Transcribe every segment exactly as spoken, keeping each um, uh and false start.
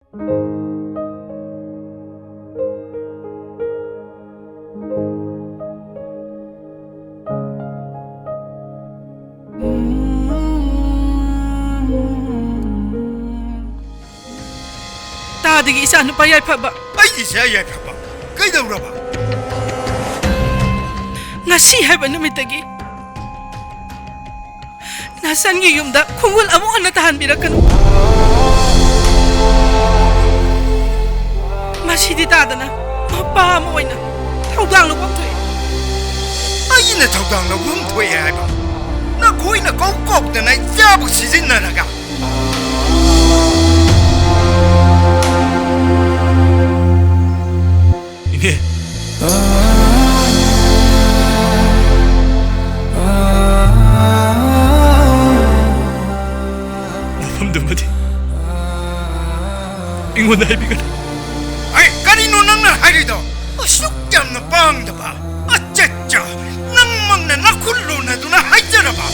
ꯇꯥꯗꯒꯤ ꯏꯆꯥ ꯅꯨꯄꯥ ꯌꯥꯏꯐꯕ꯫ ꯑꯩꯒꯤ ꯏꯆꯥ ꯌꯥꯏꯐꯕ ꯀꯩꯗꯧꯔꯕ? ꯉꯁꯤ ꯍꯥꯏꯕ ꯅꯨꯃꯤꯠꯇꯒꯤ ꯅꯥꯆꯟꯒꯤ ꯌꯨꯝꯗ ꯈꯣꯡꯒꯨꯜ ꯑꯃꯨꯛ ꯍꯟꯅ ꯇꯥꯍꯟꯕꯤꯔꯛꯀꯅꯨ꯫ ꯃꯁꯤꯗꯤ ꯇꯥꯗꯅ ꯃꯄꯥ ꯑꯃ ꯑꯣꯏꯅ ꯊꯧꯗꯥꯡ ꯂꯧꯐꯝ ꯊꯣꯛꯏ꯫ ꯑꯩꯅ ꯊꯧꯗꯥꯡ ꯂꯧꯐꯝ ꯊꯣꯛꯑꯦ ꯍꯥꯏꯕ? ꯅꯈꯣꯏꯅ ꯀꯧ ꯀꯧꯗꯅ ꯏꯆꯥꯕꯨ ꯁꯤꯖꯤꯟꯅꯔꯒ꯫ ꯏꯅꯦ꯫ ꯃꯐꯝꯗꯨꯃꯗꯤ ꯑꯩꯉꯣꯟꯗ ꯍꯥꯏꯕꯤꯒꯅꯨ꯫ ꯑꯩ ꯀꯔꯤꯅꯣ ꯅꯪꯅ ꯍꯥꯏꯔꯤꯗꯣ? ꯑꯁꯨꯛ ꯌꯥꯝꯅ ꯄꯥꯡꯗꯕ꯫ ꯑꯆꯠꯆꯥ, ꯅꯪꯃꯛꯅ ꯅꯈꯨꯠ ꯂꯣꯟꯅꯗꯨꯅ ꯍꯥꯏꯖꯔꯕ?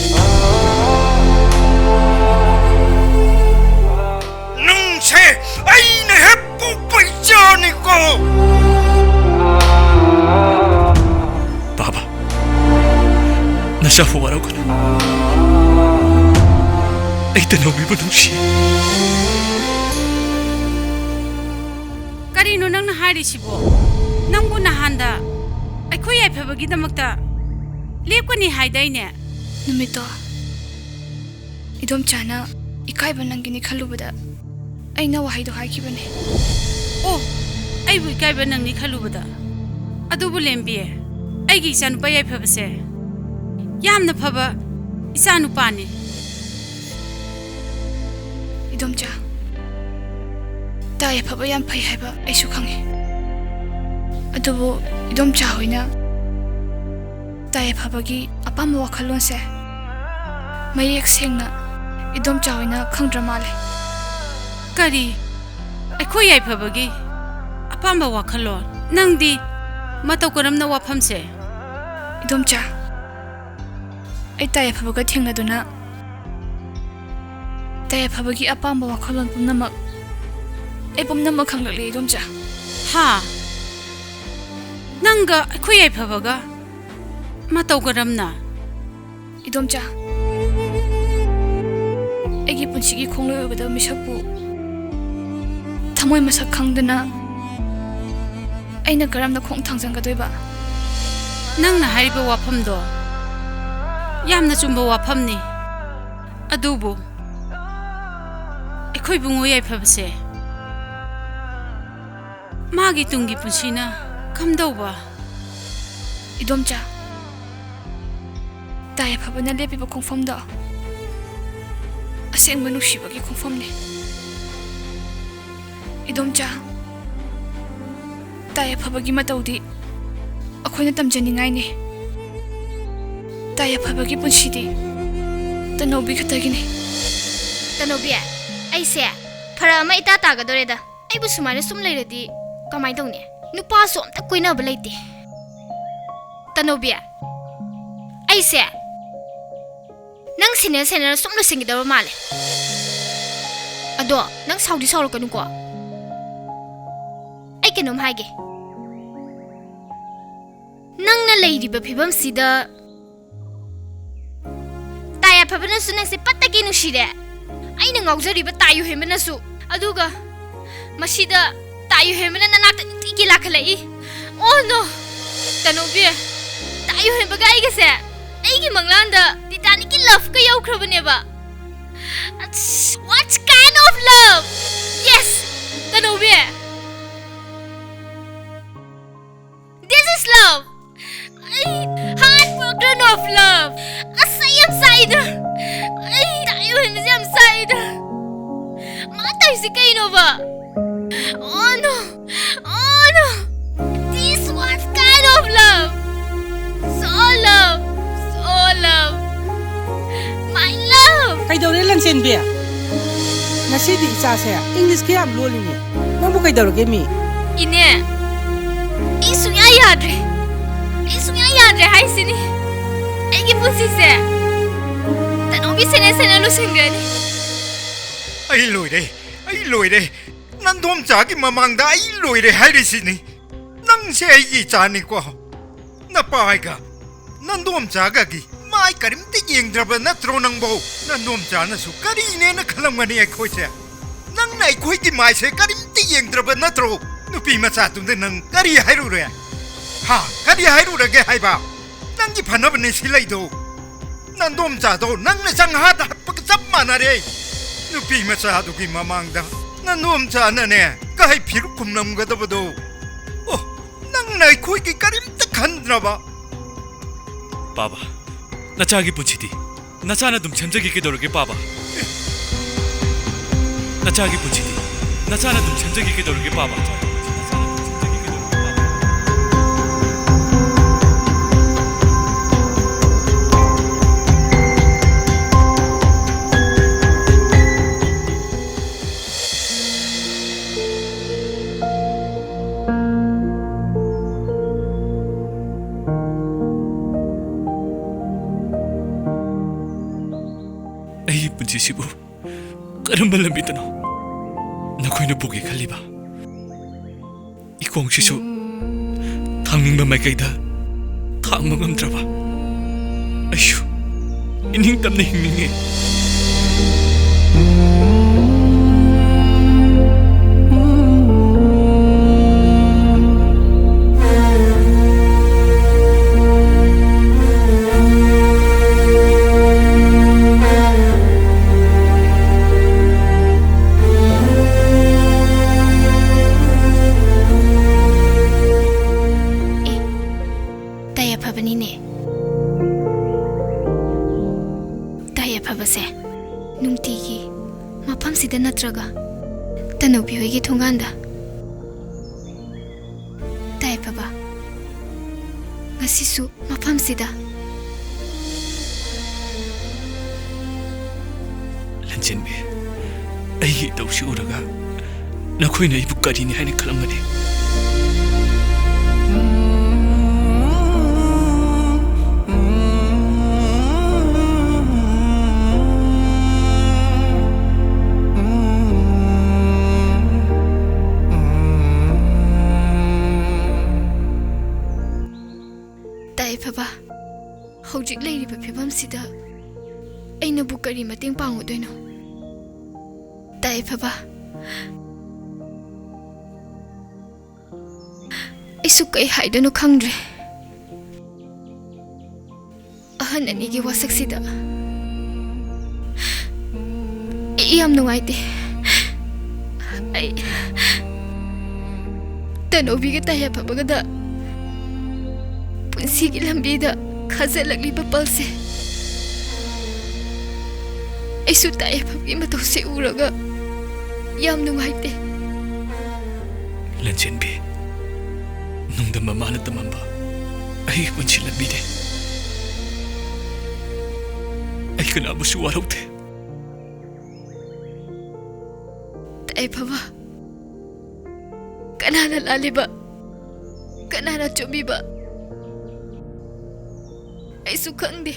ꯅꯪꯁꯦ ꯑꯩꯅ ꯍꯦꯛ ꯄꯣꯛꯄ ꯏꯆꯥꯅꯤꯀꯣ꯫ ꯕꯥꯕꯥ, ꯅꯁꯥꯕꯨ ꯋꯥꯔꯧꯒꯅꯨ꯫ ꯑꯩ ꯇꯅꯧꯕꯤꯕꯨ ꯅꯨꯡꯁꯤ꯫ ꯀꯔꯤꯅꯣ ꯅꯪꯅ ꯍꯥꯏꯔꯤꯁꯤꯕꯣ? ꯅꯪꯕꯨ ꯅꯍꯥꯟꯗ ꯑꯩꯈꯣꯏ ꯌꯥꯏꯐꯕꯒꯤꯗꯃꯛꯇ ꯂꯦꯞꯀꯅꯤ ꯍꯥꯏꯗꯥꯏꯅꯦ? ꯅꯨꯃꯤꯠꯇꯣ ꯏꯗꯣꯝꯆꯥꯅ ꯏꯀꯥꯏꯕ ꯅꯪꯒꯤꯅꯤ ꯈꯜꯂꯨꯕꯗ ꯑꯩꯅ ꯋꯥꯍꯩꯗꯣ ꯍꯥꯏꯈꯤꯕꯅꯦ꯫ ꯑꯣ, ꯑꯩꯕꯨ ꯏꯀꯥꯏꯕ ꯅꯪꯅꯤ ꯈꯜꯂꯨꯕꯗ꯫ ꯑꯗꯨꯕꯨ ꯂꯦꯝꯕꯤ, ꯑꯩꯒꯤ ꯏꯆꯥꯅꯨꯄꯥ ꯌꯥꯏꯐꯕꯁꯦ ꯌꯥꯝꯅ ꯐꯕ ꯏꯆꯥꯅꯨꯄꯥꯅꯤ꯫ ꯏꯗꯣꯝꯆꯥ, ꯇꯥ ꯌꯥꯏꯐꯕ ꯌꯥꯝ ꯐꯩ ꯍꯥꯏꯕ ꯑꯩꯁꯨ ꯈꯪꯉꯤ꯫ ꯑꯗꯨꯕꯨ ꯏꯗꯣꯝꯆꯥ ꯍꯣꯏꯅ ꯇꯥ ꯌꯥꯏꯐꯕꯒꯤ ꯑꯄꯥꯝꯕ ꯋꯥꯈꯜꯂꯣꯟꯁꯦ ꯃꯌꯦꯛ ꯁꯦꯡꯅ ꯏꯗꯣꯝꯆꯥ ꯍꯣꯏꯅ ꯈꯪꯗ꯭ꯔ ꯃꯥꯜꯂꯦ꯫ ꯀꯔꯤ? ꯑꯩꯈꯣꯏ ꯌꯥꯏꯐꯕꯒꯤ ꯑꯄꯥꯝꯕ ꯋꯥꯈꯜꯂꯣꯟ? ꯅꯪꯗꯤ ꯃꯇꯧ ꯀꯔꯝꯅ ꯋꯥꯐꯝꯁꯦ? ꯏꯗꯣꯝꯆꯥ, ꯑꯩ ꯇꯥ ꯌꯥꯏꯐꯕꯒ ꯊꯦꯡꯅꯗꯨꯅ ꯇꯥ ꯌꯥꯏꯐꯕꯒꯤ ꯑꯄꯥꯝꯕ ꯋꯥꯈꯜꯂꯣꯟ ꯄꯨꯝꯅꯃꯛ ꯑꯩ ꯄꯨꯝꯅꯃꯛ ꯈꯪꯂꯛꯂꯦ, ꯏꯗꯣꯝꯆꯥ꯫ ꯍꯥ? ꯅꯪꯒ ꯑꯩꯈꯣꯏ ꯌꯥꯏꯐꯕꯒ ꯃꯇꯧ ꯀꯔꯝꯅ? ꯏꯗꯣꯝꯆꯥ, ꯑꯩꯒꯤ ꯄꯨꯟꯁꯤꯒꯤ ꯈꯣꯡꯂꯣꯏ ꯑꯣꯏꯒꯗꯕ ꯃꯤꯁꯛꯄꯨ ꯊꯃꯣꯏ ꯃꯁꯛ ꯈꯪꯗꯅ ꯑꯩꯅ ꯀꯔꯝꯅ ꯈꯣꯡ ꯊꯥꯡꯖꯟꯒꯗꯣꯏꯕ? ꯅꯪꯅ ꯍꯥꯏꯔꯤꯕ ꯋꯥꯐꯝꯗꯣ ꯌꯥꯝꯅ ꯆꯨꯝꯕ ꯋꯥꯐꯝꯅꯤ꯫ ꯑꯗꯨꯕꯨ ꯑꯩꯈꯣꯏ ꯏꯕꯨꯡꯉꯣ ꯌꯥꯏꯐꯕꯁꯦ ꯃꯥꯒꯤ ꯇꯨꯡꯒꯤ ꯄꯨꯟꯁꯤꯅ ꯀꯝꯗꯧꯕ? ꯏꯗꯣꯝꯆꯥ, ꯇꯥ ꯌꯥꯏꯐꯕꯅ ꯂꯦꯞꯄꯤꯕ ꯈꯣꯡꯐꯝꯗꯣ ꯑꯁꯦꯡꯕ ꯅꯨꯡꯁꯤꯕꯒꯤ ꯈꯣꯡꯐꯝꯅꯤ꯫ ꯏꯗꯣꯝꯆꯥ, ꯇꯥ ꯌꯥꯏꯐꯕꯒꯤ ꯃꯇꯧꯗꯤ ꯑꯩꯈꯣꯏꯅ ꯇꯝꯖꯅꯤꯡꯉꯥꯏꯅꯤ꯫ ꯇꯥ ꯌꯥꯏꯐꯕꯒꯤ ꯄꯨꯟꯁꯤꯗꯤ ꯇꯅꯧꯕꯤ ꯈꯛꯇꯒꯤꯅꯤ꯫ ꯇꯅꯧꯕꯤ, ꯑꯩꯁꯦ ꯐꯔꯛ ꯑꯃ ꯏꯇꯥ ꯇꯥꯒꯗꯧꯔꯦꯗ꯫ ꯑꯩꯕꯨ ꯁꯨꯃꯥꯏꯅ ꯁꯨꯝ ꯂꯩꯔꯗꯤ ꯀꯃꯥꯏꯅ ꯇꯧꯅꯤ? ꯅꯨꯄꯥꯁꯨ ꯑꯝꯇ ꯀꯣꯏꯅꯕ ꯂꯩꯇꯦ꯫ ꯇꯅꯧꯕꯤ, ꯑꯩꯁꯦ ꯅꯪ ꯁꯦꯟꯅ ꯁꯦꯟꯅꯔ ꯁꯨꯝ ꯂꯣꯏꯁꯤꯟꯈꯤꯗꯧꯔ ꯃꯥꯜꯂꯦ꯫ ꯑꯗꯣ ꯅꯪ ꯁꯥꯎꯗꯤ ꯁꯥꯎꯔꯛꯀꯅꯨꯀꯣ꯫ ꯑꯩ ꯀꯩꯅꯣꯝ ꯍꯥꯏꯒꯦ꯫ ꯅꯪꯅ ꯂꯩꯔꯤꯕ ꯐꯤꯕꯝꯁꯤꯗ ꯇꯥ ꯌꯥꯏꯐꯕꯅꯁꯨ ꯅꯪꯁꯦ ꯄꯠꯇꯒꯤ ꯅꯨꯡꯁꯤꯔꯦ꯫ ꯑꯩꯅ ꯉꯥꯎꯖꯔꯤꯕ ꯇꯥ ꯌꯨꯍꯦꯟꯕꯅꯁꯨ꯫ ꯑꯗꯨꯒ ꯃꯁꯤꯗ ꯇꯥ ꯌꯨꯍꯦꯟꯕꯅ ꯅꯅꯥꯛꯇ ꯅꯨꯡꯇꯤꯒꯤ ꯂꯥꯛꯈꯠꯂꯛꯏ꯫ Oh no! ꯇꯅꯧꯕꯤ, ꯇꯥ ꯌꯨꯍꯦꯟꯕꯒ ꯑꯩꯒꯁꯦ ꯑꯩꯒꯤ ꯃꯪꯂꯥꯟꯗ Titanic ꯀꯤ love ꯀ ꯌꯧꯈ꯭ꯔꯕꯅꯦꯕ꯫ ꯑꯁ, what kind of love? Yes! ꯇꯅꯧꯕꯤ! This is love! ꯑꯩ heartbroken of love! ꯑꯁ, ꯑꯩ ꯌꯥꯝ ꯆꯥꯛꯏꯗ! ꯑꯩ ꯇꯥ ꯌꯨꯍꯦꯟꯕꯁꯦ ꯌꯥꯝ ꯆꯥꯛꯏꯗ! ꯃꯥ ꯇꯧꯔꯤꯁꯦ ꯀꯩꯅꯣꯕ? Oh no! Oh no! This what kind of love? So love! So love! My love! ꯀꯩꯗꯧꯔꯦ, ꯂꯟꯆꯦꯟꯕꯤ? ꯉꯁꯤꯗꯤ ꯏꯆꯥꯁꯦ English ꯀ ꯌꯥꯝ ꯂꯣꯜꯂꯤꯅꯦ꯫ ꯅꯪꯕꯨ ꯀꯩꯗꯧꯔꯒꯦ, ꯃꯤ? ꯏꯅꯦ, ꯑꯩ ꯁꯨꯡꯌꯥ ꯌꯥꯗ꯭ꯔꯦ꯫ ꯑꯩ ꯁꯨꯡꯌꯥ ꯌꯥꯗ꯭ꯔꯦ ꯍꯥꯏꯁꯤꯅꯤ꯫ ꯑꯩꯒꯤ ꯄꯨꯟꯁꯤꯁꯦ ꯇꯅꯧꯕꯤ ꯁꯦꯟꯅ ꯁꯦꯟꯅ ꯂꯣꯏꯁꯤꯟꯈ꯭ꯔꯅꯤ꯫ ꯑꯩ ꯂꯣꯏꯔꯦ, ꯑꯩ ꯂꯣꯏꯔꯦ꯫ ꯅꯟꯗꯣꯝꯆꯥꯒꯤ ꯃꯃꯥꯡꯗ ꯑꯩ ꯂꯣꯏꯔꯦ ꯍꯥꯏꯔꯤꯁꯤꯅꯤ꯫ ꯅꯪꯁꯦ ꯑꯩꯒꯤ ꯏꯆꯥꯅꯤꯀꯣ꯫ ꯅꯄꯥꯏꯒ ꯅꯟꯗꯣꯝꯆꯥꯒꯒꯤ ꯃꯥꯏ ꯀꯔꯤꯝꯇ ꯌꯦꯡꯗ꯭ꯔꯕ ꯅꯠꯇ꯭ꯔꯣ ꯅꯪꯕꯣ? ꯅꯟꯗꯣꯝꯆꯥꯅꯁꯨ ꯀꯔꯤꯅꯦꯅ ꯈꯜꯂꯝꯒꯅꯤ ꯑꯩꯈꯣꯏꯁꯦ꯫ ꯅꯪꯅ ꯑꯩꯈꯣꯏꯒꯤ ꯃꯥꯏꯁꯦ ꯀꯔꯤꯝꯇ ꯌꯦꯡꯗ꯭ꯔꯕ ꯅꯠꯇ꯭ꯔꯣ? ꯅꯨꯄꯤ ꯃꯆꯥꯗꯨꯗ ꯅꯪ ꯀꯔꯤ ꯍꯥꯏꯔꯨꯔꯦ? ꯍꯥ? ꯀꯔꯤ ꯍꯥꯏꯔꯨꯔꯒꯦ ꯍꯥꯏꯕ? ꯅꯪꯒꯤ ꯐꯅꯕꯅꯦ ꯁꯤ ꯂꯩꯗꯣ꯫ ꯅꯟꯗꯣꯝꯆꯥꯗꯣ ꯅꯪꯅ ꯆꯪꯍꯥꯗ ꯍꯥꯠꯄꯒ ꯆꯞ ꯃꯥꯟꯅꯔꯦ꯫ ꯅꯨꯄꯤ ꯃꯆꯥꯗꯨꯒꯤ ꯃꯃꯥꯡꯗ ꯅꯟꯗꯣꯝꯆꯥꯅꯅꯦ ꯀꯍꯩ ꯐꯤꯔꯨꯛ ꯈꯨꯝꯂꯝꯒꯗꯕꯗꯣ꯫ ꯑꯣ, ꯅꯪꯅ ꯑꯩꯈꯣꯏꯒꯤ ꯀꯔꯤꯝꯇ ꯈꯟꯗ꯭ꯔꯕ꯫ ꯄꯥꯕ, ꯅꯆꯥꯒꯤ ꯄꯨꯟꯁꯤꯗꯤ ꯅꯆꯥꯅ ꯑꯗꯨꯝ ꯁꯦꯝꯖꯒꯦ ꯀꯩꯗꯧꯔꯒꯦ ꯄꯥꯕ? ꯅꯆꯥꯒꯤ ꯄꯨꯟꯁꯤꯗꯤ ꯅꯆꯥꯅ ꯑꯗꯨꯝ ꯁꯦꯝꯖꯒꯦ ꯀꯩꯗꯧꯔꯒꯦ ꯄꯥꯕ? ꯑꯩꯒꯤ ꯄꯨꯟꯁꯤꯁꯤꯕꯨ ꯀꯔꯝꯕ ꯂꯝꯕꯤꯗꯅꯣ ꯅꯈꯣꯏꯅ ꯄꯨꯒꯦ ꯈꯜꯂꯤꯕ? ꯏꯈꯣꯡꯁꯤꯁꯨ ꯊꯥꯡꯅꯤꯡꯕ ꯃꯥꯏꯀꯩꯗ ꯊꯥꯡꯕ ꯉꯝꯗ꯭ꯔꯕ ꯑꯩꯁꯨ ꯏꯅꯤꯡ ꯇꯝꯅ ꯍꯤꯡꯅꯤꯡꯉꯤ꯫ ꯇꯥꯏ ꯑꯐꯕꯅꯤꯅꯦ꯫ ꯇꯥꯏ ꯑꯐꯕꯁꯦ ꯅꯨꯡꯇꯤꯒꯤ ꯃꯐꯝꯁꯤꯗ ꯅꯠꯇ꯭ꯔꯒ ꯇꯅꯧꯕꯤ ꯍꯣꯏꯒꯤ ꯊꯣꯡꯒꯥꯟꯗ꯫ ꯇꯥꯏ ꯑꯐꯕ, ꯉꯁꯤꯁꯨ ꯃꯐꯝꯁꯤꯗ꯫ ꯂꯟꯆꯦꯟꯕꯤ, ꯑꯩꯒꯤ ꯏꯇꯧꯁꯤ ꯎꯔꯒ ꯅꯈꯣꯏꯅ ꯑꯩꯕꯨ ꯀꯔꯤꯅꯤ ꯍꯥꯏꯅ ꯈꯜꯂꯝꯒꯅꯤ? ꯍꯧꯖꯤꯛ ꯂꯩꯔꯤꯕ ꯐꯤꯕꯝꯁꯤꯗ ꯑꯩꯅꯕꯨ ꯀꯔꯤ ꯃꯇꯦꯡ ꯄꯥꯡꯉꯨꯗꯣꯏꯅꯣ? ꯇꯥꯏ ꯐꯕ, ꯑꯩꯁꯨ ꯀꯩ ꯍꯥꯏꯗꯣꯏꯅꯣ ꯈꯪꯗ꯭ꯔꯦ꯫ ꯑꯍꯟ ꯑꯅꯤꯒꯤ ꯋꯥꯁꯛꯁꯤꯗ ꯑꯩ ꯌꯥꯝ ꯅꯨꯡꯉꯥꯏꯇꯦ꯫ ꯑꯩ ꯇꯅꯧꯕꯤꯒ ꯇꯥꯏꯌꯥꯐꯕꯒꯗ ꯄꯨꯟꯁꯤꯒꯤ ꯂꯝꯕꯤꯗ ꯈꯥꯖꯤꯜꯂꯛꯂꯤꯕ ꯄꯜꯁꯦ, ꯑꯩꯁꯨ ꯇꯥꯏꯌꯥꯐꯕꯒꯤ ꯃꯇꯧꯁꯦ ꯎꯔꯒ ꯌꯥꯝ ꯅꯨꯡꯉꯥꯏꯇꯦ꯫ ꯂꯟꯆꯦꯟꯕꯤ, ꯅꯨꯡꯗꯝ ꯃꯃꯥꯅ ꯇꯝꯃꯝꯕ ꯑꯩꯒꯤ ꯄꯨꯟꯁꯤ ꯂꯝꯕꯤꯅꯦ꯫ ꯑꯩ ꯀꯅꯥꯕꯨꯁꯨ ꯋꯥꯔꯧꯗꯦ꯫ ꯇꯥꯏꯐꯕ, ꯀꯅꯥꯅ ꯂꯥꯜꯂꯤꯕ? ꯀꯅꯥꯅ ꯆꯨꯝꯃꯤꯕ? ꯑꯩꯁꯨ ꯈꯪꯗꯦ꯫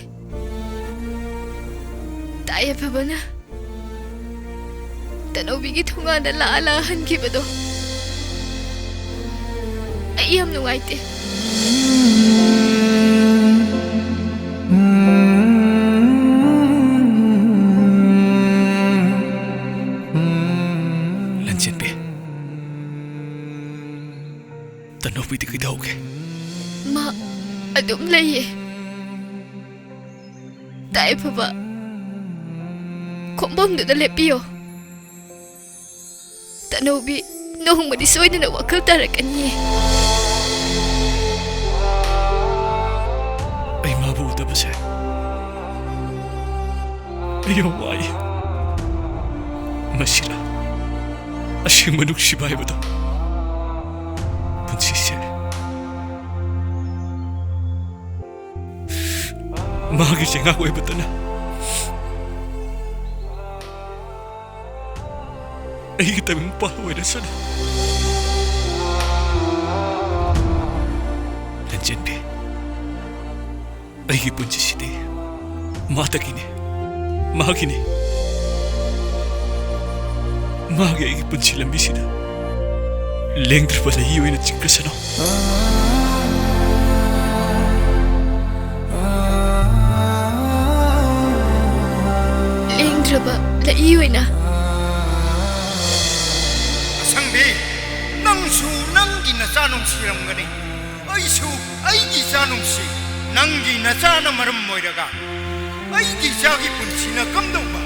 ꯇꯥꯏꯐꯕꯅ ꯇꯅꯧꯕꯤꯒꯤ ꯊꯣꯡꯒꯥꯟꯗ ꯂꯥꯛꯑ ꯂꯥꯛꯑ ꯍꯟꯈꯤꯕꯗꯣ ꯑꯩ ꯌꯥꯝ ꯅꯨꯡꯉꯥꯏꯇꯦ꯫ ꯂꯟꯆꯦꯟꯕꯤ, ꯇꯅꯧꯕꯤꯗꯤ ꯀꯩꯗꯧꯒꯦ? ꯃꯥ ꯑꯗꯨꯝ ꯂꯩꯌꯦ꯫ ꯇꯥꯏꯐꯕ, ꯈꯣꯡꯐꯝꯗꯨꯗ ꯂꯦꯞꯄꯤꯌꯣ꯫ ꯇꯅꯧꯕꯤ ꯅꯣꯡꯃꯗꯤ ꯁꯣꯏꯗꯅ ꯋꯥꯈꯜ ꯇꯥꯔꯛꯀꯅꯤꯌꯦ꯫ ꯑꯩ ꯃꯥꯕꯨ ꯎꯗꯕꯁꯦ ꯑꯩ ꯌꯥꯝ ꯋꯥꯏ꯫ ꯃꯁꯤꯔ ꯑꯁꯦꯡꯕ ꯅꯨꯡꯁꯤꯕ ꯍꯥꯏꯕꯗꯣ? ꯄꯨꯟꯁꯤꯁꯦ ꯃꯥꯒꯤ ꯆꯩꯉꯥꯛ ꯑꯣꯏꯕꯇꯅ ꯑꯩꯒꯤ ꯇꯥꯏꯕꯪ ꯃꯄꯥꯟ ꯑꯣꯏꯔꯁꯅꯨ꯫ ꯂꯟꯆꯦꯟꯕꯤ, ꯑꯩꯒꯤ ꯄꯨꯟꯁꯤꯁꯤꯗꯤ ꯃꯥꯇꯒꯤꯅꯤ, ꯃꯥꯒꯤꯅꯤ꯫ ꯃꯥꯒꯤ ꯑꯩꯒꯤ ꯄꯨꯟꯁꯤ ꯂꯝꯕꯤꯁꯤꯗ ꯂꯦꯡꯗ꯭ꯔꯕ ꯂꯩ ꯑꯣꯏꯅ ꯆꯤꯡꯈ꯭ꯔꯁꯅꯨ꯫ ꯑꯩ ꯑꯣꯏꯅ꯫ ꯑꯁꯪꯕꯤ, ꯅꯪꯁꯨ ꯅꯪꯒꯤ ꯅꯆꯥ ꯅꯨꯡꯁꯤꯔꯝꯒꯅꯤ꯫ ꯑꯩꯁꯨ ꯑꯩꯒꯤ ꯏꯆꯥ ꯅꯨꯡꯁꯤ꯫ ꯅꯪꯒꯤ ꯅꯆꯥꯅ ꯃꯔꯝ ꯑꯣꯏꯔꯒ ꯑꯩꯒꯤ ꯏꯆꯥꯒꯤ ꯄꯨꯟꯁꯤꯅ ꯀꯝꯗꯧꯕ?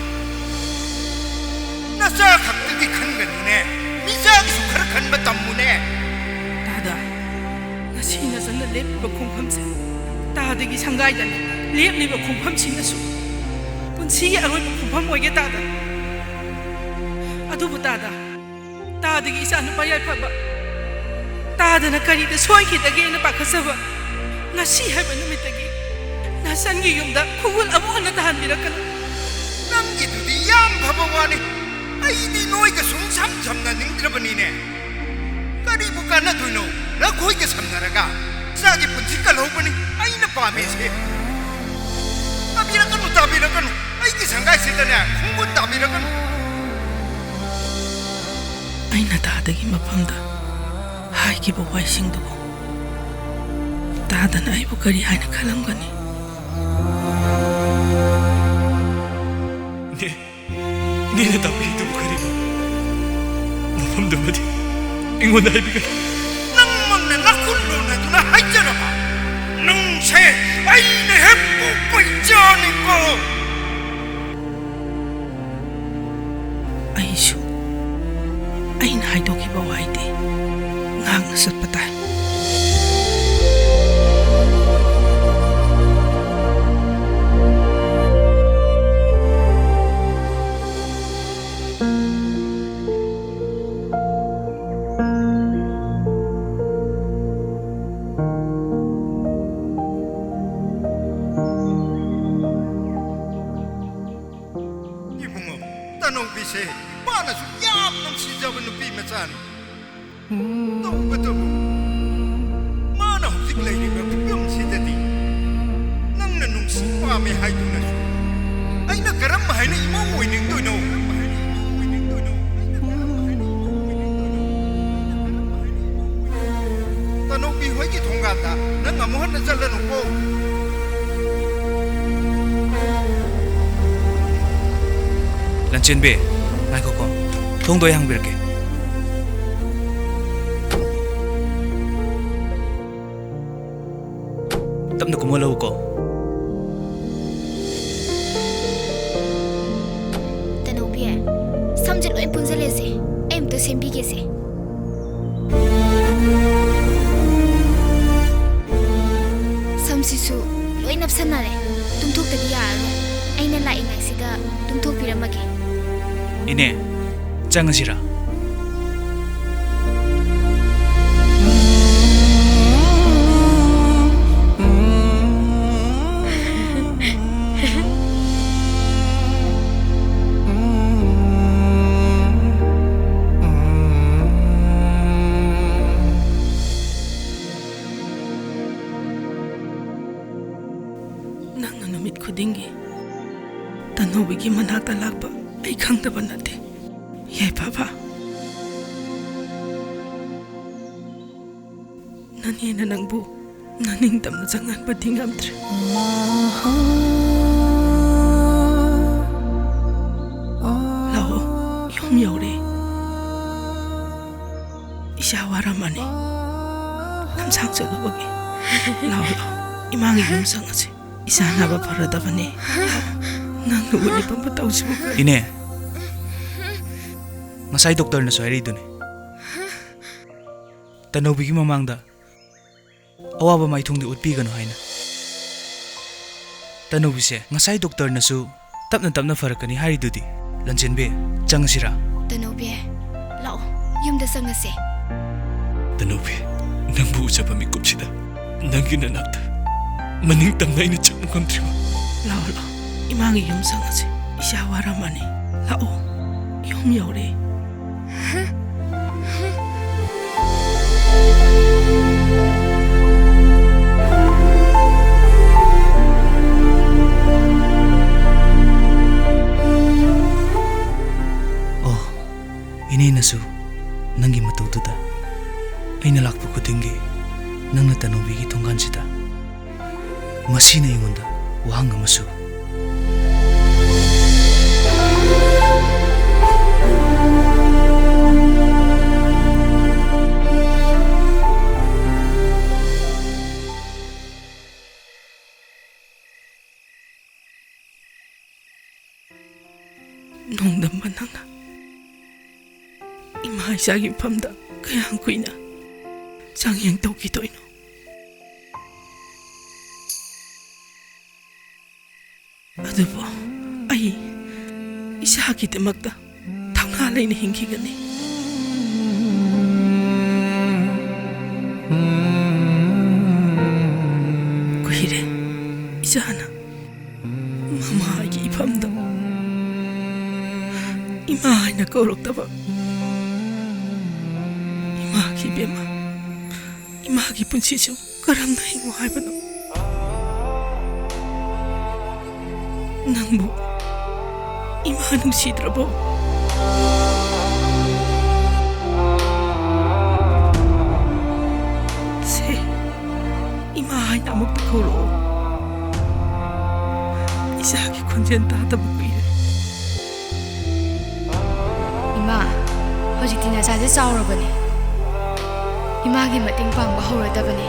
ꯅꯆꯥ ꯈꯛꯇꯗꯤ ꯈꯟꯒꯅꯨꯅꯦ, ꯃꯤꯆꯥꯒꯤꯁꯨ ꯈꯔ ꯈꯟꯕ ꯇꯝꯃꯨꯅꯦ꯫ ꯇꯥꯗ, ꯉꯁꯤ ꯅꯆꯟꯅ ꯂꯦꯞꯂꯤꯕ ꯈꯣꯡꯐꯝꯁꯦ ꯇꯥꯗꯒꯤ ꯁꯪꯒꯥꯏꯗꯅꯤ꯫ ꯂꯦꯞꯂꯤꯕ ꯈꯣꯡꯐꯝꯁꯤꯅꯁꯨ ꯄꯨꯟꯁꯤꯒꯤ ꯑꯔꯣꯏꯕ ꯈꯣꯡꯐꯝ ꯑꯣꯏꯒꯦ ꯇꯥꯗ꯫ ꯑꯗꯨꯕꯨ ꯇꯥꯗ, ꯇꯥꯗꯒꯤ ꯏꯆꯥ ꯅꯨꯄꯥ ꯌꯥꯏꯐꯕ ꯇꯥꯗꯅ ꯀꯔꯤꯗ ꯁꯣꯏꯈꯤꯗꯒꯦꯅ ꯄꯥꯈꯠꯆꯕ ꯉꯁꯤ ꯍꯥꯏꯕ ꯅꯨꯃꯤꯠꯇꯒꯤ ꯅꯆꯟꯒꯤ ꯌꯨꯝꯗ ꯈꯣꯡꯒꯨꯜ ꯑꯃꯨꯛ ꯍꯟꯅ ꯇꯥꯍꯟꯕꯤꯔꯛꯀꯅꯨ꯫ ꯅꯪꯒꯤꯗꯨꯗꯤ ꯌꯥꯝ ꯐꯕ ꯋꯥꯅꯤ꯫ ꯑꯩꯗꯤ ꯅꯣꯏꯒ ꯁꯨꯝ ꯁꯝ ꯁꯝꯅꯅꯤꯡꯗ꯭ꯔꯕꯅꯤꯅꯦ꯫ ꯀꯔꯤꯕꯨ ꯀꯥꯟꯅꯗꯣꯏꯅꯣ ꯅꯈꯣꯏꯒ ꯁꯝꯅꯔꯒ? ꯏꯆꯥꯒꯤ ꯄꯨꯟꯁꯤ ꯀꯜꯍꯧꯕꯅꯤ ꯑꯩꯅ ꯄꯥꯝꯃꯤꯁꯦ꯫ ꯇꯥꯕꯤꯔꯛꯀꯅꯨ, ꯇꯥꯕꯤꯔꯛꯀꯅꯨ, ꯑꯩꯒꯤ ꯁꯪꯒꯥꯏꯁꯤꯗꯅꯦ ꯈꯣꯡꯒꯨꯜ ꯇꯥꯕꯤꯔꯛꯀꯅꯨ꯫ ꯑꯩꯅ ꯇꯥꯗꯒꯤ ꯃꯐꯝꯗ ꯍꯥꯏꯈꯤꯕ ꯋꯥꯍꯩꯁꯤꯡꯗꯨꯕꯨ ꯇꯥꯗꯅ ꯑꯩꯕꯨ ꯀꯔꯤ ꯍꯥꯏꯅ ꯈꯜꯂꯝꯒꯅꯤ? ꯏꯅꯦ, ꯏꯅꯦꯅ ꯇꯥꯛꯄꯤꯔꯤꯗꯨꯕꯨ ꯀꯔꯤꯅꯣ? ꯃꯐꯝꯗꯨꯃꯗꯤ ꯑꯩꯉꯣꯟꯗ ꯍꯥꯏꯕꯤꯒꯅꯨ꯫ ꯅꯪꯃꯛꯅ ꯅꯈꯨꯠ ꯂꯣꯟꯅꯗꯨꯅ ꯍꯥꯏꯖꯔꯕ? ꯅꯪꯁꯦ ꯑꯩꯅ ꯍꯦꯛ ꯄꯣꯛꯄ ꯏꯆꯥꯅꯤꯀꯣ꯫ ꯑꯩꯁꯨ ꯑꯩꯅ ꯍꯥꯏꯗꯣꯛꯈꯤꯕ ꯋꯥꯍꯩꯗꯤ ꯉꯥꯛꯅ ꯆꯠꯄ ꯇꯥꯏ꯫ ꯏꯕꯨꯡꯉꯣ, ꯇꯅꯧꯕꯤꯁꯦ ꯃꯥꯅꯁꯨ ꯌꯥꯝ ꯅꯨꯡꯁꯤꯖꯕ ꯅꯨꯄꯤ ꯃꯆꯥꯅꯤ꯫ ꯇꯧꯕꯇꯕꯨ ꯃꯥꯅ ꯍꯧꯖꯤꯛ ꯂꯩꯔꯤꯕ ꯐꯤꯕꯝꯁꯤꯗꯗꯤ ꯅꯪꯅ ꯅꯨꯡꯁꯤ ꯄꯥꯝꯃꯦ ꯍꯥꯏꯗꯨꯅꯁꯨ ꯑꯩꯅ ꯀꯔꯝ ꯍꯥꯏꯅ ꯏꯃꯧ ꯑꯣꯏꯅꯤꯡꯗꯣꯏꯅꯣ? ꯇꯅꯧꯕꯤ ꯍꯣꯏꯒꯤ ꯊꯣꯡꯒꯥꯟꯗ ꯅꯪ ꯑꯃꯨꯛ ꯍꯟꯅ ꯆꯠꯂꯅꯨꯀꯣ꯫ ꯆꯦꯟꯕꯤ, ꯉꯥꯏꯈꯣꯀꯣ꯫ ꯊꯣꯡꯗꯣ ꯑꯩ ꯍꯥꯡꯕꯤꯔꯛꯀꯦ꯫ ꯇꯞꯅ ꯀꯨꯝꯍꯜꯂꯛꯎꯀꯣ꯫ ꯇꯅꯧꯕꯤ, ꯁꯝꯁꯦ ꯂꯣꯏ ꯄꯨꯟꯁꯤꯜꯂꯦꯁꯦ꯫ ꯑꯩ ꯑꯝꯇ ꯁꯦꯝꯕꯤꯒꯦꯁꯦ꯫ ꯁꯝꯁꯤꯁꯨ ꯂꯣꯏ ꯅꯞꯁꯟꯅꯔꯦ꯫ ꯇꯨꯝꯊꯣꯛꯇꯗꯤ ꯌꯥꯔꯔꯣꯏ꯫ ꯑꯩꯅ ꯂꯥꯛꯏꯉꯩꯁꯤꯗ ꯇꯨꯝꯊꯣꯛꯄꯤꯔꯝꯃꯒꯦ꯫ ꯏꯅꯦ, ꯆꯪꯉꯁꯤꯔꯥ? ꯅꯪꯅ ꯅꯨꯃꯤꯠ ꯈꯨꯗꯤꯡꯒꯤ ꯇꯅꯧꯕꯤꯒꯤ ꯃꯅꯥꯛꯇ ꯂꯥꯛꯄ ꯑꯩ ꯈꯪꯗꯕ ꯅꯠꯇꯦ, ꯌꯥꯏꯐꯕ꯫ ꯅꯅꯦꯅ ꯅꯪꯕꯨ ꯅꯅꯤꯡꯇꯝꯅ ꯆꯪꯍꯟꯕꯗꯤ ꯉꯝꯗ꯭ꯔꯦ꯫ ꯂꯥꯛꯑꯣ, ꯌꯨꯝ ꯌꯧꯔꯦ꯫ ꯏꯆꯥ ꯋꯥꯔꯝꯃꯅꯤ ꯂꯝꯁꯥꯡ ꯆꯠꯂꯨꯕꯒꯤ꯫ ꯂꯥꯛꯑꯣ, ꯂꯥꯛꯑꯣ, ꯏꯃꯥꯒꯤ ꯌꯨꯝ ꯆꯪꯉꯁꯤ꯫ ꯏꯆꯥ ꯅꯥꯕ ꯐꯔꯗꯕꯅꯦ꯫ ꯂꯥꯛꯑꯣ, ꯅꯪꯅ ꯎꯠꯂꯤꯕ ꯃꯇꯧꯁꯤꯕꯨ꯫ ꯏꯅꯦ, ꯉꯁꯥꯏ ꯗꯣꯛꯇꯔꯅꯁꯨ ꯍꯥꯏꯔꯛꯏꯗꯨꯅꯤ, ꯇꯅꯧꯕꯤꯒꯤ ꯃꯃꯥꯡꯗ ꯑꯋꯥꯕ ꯃꯥꯏꯊꯣꯡꯗꯤ ꯎꯠꯄꯤꯒꯅꯨ ꯍꯥꯏꯅ꯫ ꯇꯅꯧꯕꯤꯁꯦ ꯉꯁꯥꯏ ꯗꯣꯛꯇꯔꯅꯁꯨ ꯇꯞꯅ ꯇꯞꯅ ꯐꯔꯛꯀꯅꯤ ꯍꯥꯏꯔꯤꯗꯨꯗꯤ꯫ ꯂꯟꯆꯦꯟꯕꯤ, ꯆꯪꯉꯁꯤꯔꯥ? ꯇꯅꯧꯕꯤ, ꯂꯥꯛꯑꯣ, ꯌꯨꯝꯗ ꯆꯪꯉꯁꯦ꯫ ꯇꯅꯧꯕꯤ, ꯅꯪꯕꯨ ꯎꯖꯕ ꯃꯤꯀꯨꯞꯁꯤꯗ ꯅꯪꯒꯤ ꯅꯅꯥꯛꯇ ꯃꯅꯤꯡ ꯇꯝꯅ ꯑꯩꯅ ꯆꯪꯕ ꯉꯝꯗ꯭ꯔꯤꯕ꯫ ꯂꯥꯛꯑꯣ, ꯂꯥꯛꯑꯣ, ꯏꯃꯥꯒꯤ ꯌꯨꯝ ꯆꯪꯉꯁꯦ꯫ ꯏꯆꯥ ꯋꯥꯔꯝꯃꯅꯤ꯫ ꯂꯥꯛꯑꯣ, ꯌꯨꯝ ꯌꯧꯔꯦ꯫ ꯑꯣ, ꯏꯅꯦꯅꯁꯨ ꯅꯪꯒꯤ ꯃꯇꯧꯗꯨꯗ ꯑꯩꯅ ꯂꯥꯛꯄ ꯈꯨꯗꯤꯡꯒꯤ ꯅꯪꯅ ꯇꯅꯧꯕꯤꯒꯤ ꯊꯣꯡꯒꯥꯟꯁꯤꯗ ꯃꯁꯤꯅ ꯑꯩꯉꯣꯟꯗ ꯋꯥꯍꯪ ꯑꯃꯁꯨ ꯅꯣꯡꯗꯝꯕ ꯅꯪꯅ ꯏꯃꯥ ꯏꯆꯥꯒꯤ ꯃꯐꯝꯗ ꯀꯌꯥꯝ ꯀꯨꯏꯅ ꯆꯥꯡꯌꯦꯡ ꯇꯧꯈꯤꯗꯣꯏꯅꯣ? ꯑꯗꯨꯕꯨ ꯑꯩ ꯏꯆꯥꯒꯤꯗꯃꯛꯇ ꯊꯧꯅꯥ ꯂꯩꯅ ꯍꯤꯡꯈꯤꯒꯅꯤ꯫ ꯀꯨꯏꯔꯦ ꯏꯆꯥꯅ ꯃꯃꯥꯒꯤ ꯏꯐꯝꯗ ꯏꯃꯥ ꯍꯥꯏꯅ ꯀꯧꯔꯛꯇꯕ꯫ ꯏꯃꯥꯒꯤ ꯏꯕꯦꯝꯃ, ꯏꯃꯥꯒꯤ ꯄꯨꯟꯁꯤꯁꯨ ꯀꯔꯝꯅ ꯍꯤꯡꯉꯨ ꯍꯥꯏꯕꯅꯣ? ꯅꯪꯕꯨ ꯏꯃꯥ ꯅꯨꯡꯁꯤꯗ꯭ꯔꯕꯣ? ꯁꯦ, ꯏꯃꯥ ꯍꯥꯏꯅ ꯑꯃꯨꯛꯇ ꯀꯧꯔꯛꯑꯣ꯫ ꯏꯆꯥꯒꯤ ꯈꯣꯟꯖꯦꯜ ꯇꯥꯗꯕ ꯀꯨꯏꯔꯦ꯫ ꯏꯃꯥ, ꯍꯧꯖꯤꯛꯇꯤ ꯅꯆꯥꯁꯦ ꯆꯥꯎꯔꯕꯅꯤ꯫ ꯏꯃꯥꯒꯤ ꯃꯇꯦꯡ ꯄꯥꯡꯕ ꯍꯧꯔꯗꯕꯅꯤ꯫